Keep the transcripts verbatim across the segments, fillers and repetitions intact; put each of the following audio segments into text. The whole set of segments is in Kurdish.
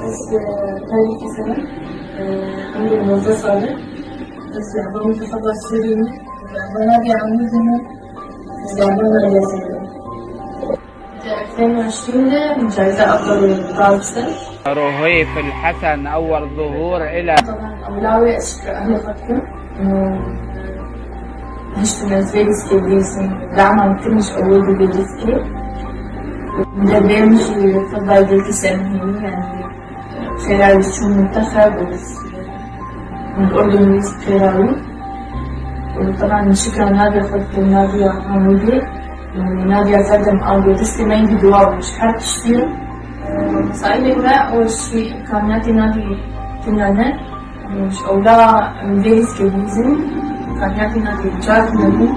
Ez, e, Perî Kesenim, e, Emrê nozde sal e. Ez ji hevalên xwe Sûrî me. Ji hevala Amûdê me. Ez ji hevala Diyarbekirê me. Di Efrên Şîn de cayze Abdul Razı. روهيف الحسن أول ظهور إلى Ewla wê ez şikir ehlê xwe dikim. Hiştin ez vê lîstikê bihîsim. Dema min kirin ji ewê di vê lîstikê. Derbê min jî fedayê gelkî sermihênî, yanî xêra wî çû mintexeb û min Urdun wî xêra wî. Û teban min şikra navê xwe dikim, naviya Amûdê. Naviya ferdem Amûdê destê me yî dua bû ji her tiştî. Saîlê me û ji îmkaniyatê navî tune ne. Ji ewla em vê lîstikê bihîzin, îmkaniyatê navî car tune bû.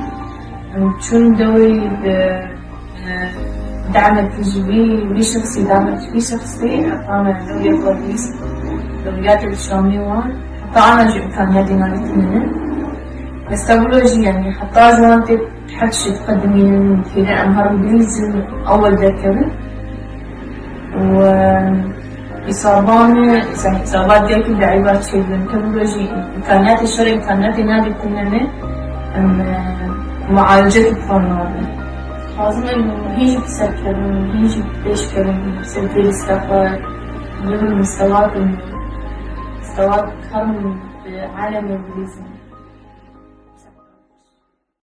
Em çûn dewê bi, e, damet ji vî, vî şexsî, damet ji vî şexsî, heta me dewê xwe bihîst, dewiyatê li Şamê wan, heta ana jî îmkaniyatê navî tune ne. Estağfurullah jî, yanî heta ji wan tê her tişt qedimînin, têne em herin bihîzin, ewel derkevin. Û, e, îsaban, îsa-, îsabat gelkî bi eyba çêdibin. Tevro jî îmkaniyatê şerê, îmkaniyatê navî tune ne, em, e, mualece dixwin nabin. Lazim e hîn jî bi ser kevin, hîn jî pêş kevin, ser vê lîsta xwe, bibin mistewat û mistewat karin bi alemê bihîzin.